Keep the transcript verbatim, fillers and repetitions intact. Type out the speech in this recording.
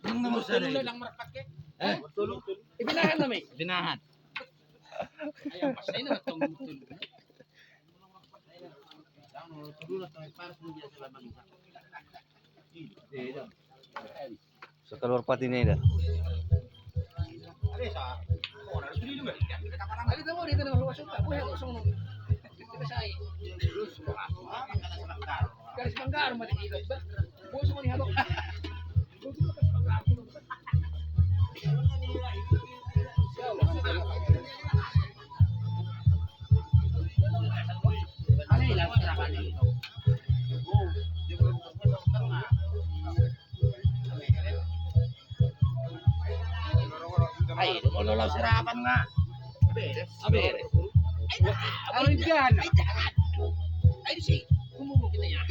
Nomor satu. Eh? Pinahan nami. Pinahan. Sakaluar patina ida. Ai, molo laos sarapan nga. Beres. Ah, beres. Ai, jangan. Ai, jangan. Ai, di sini. Kumungkina ya.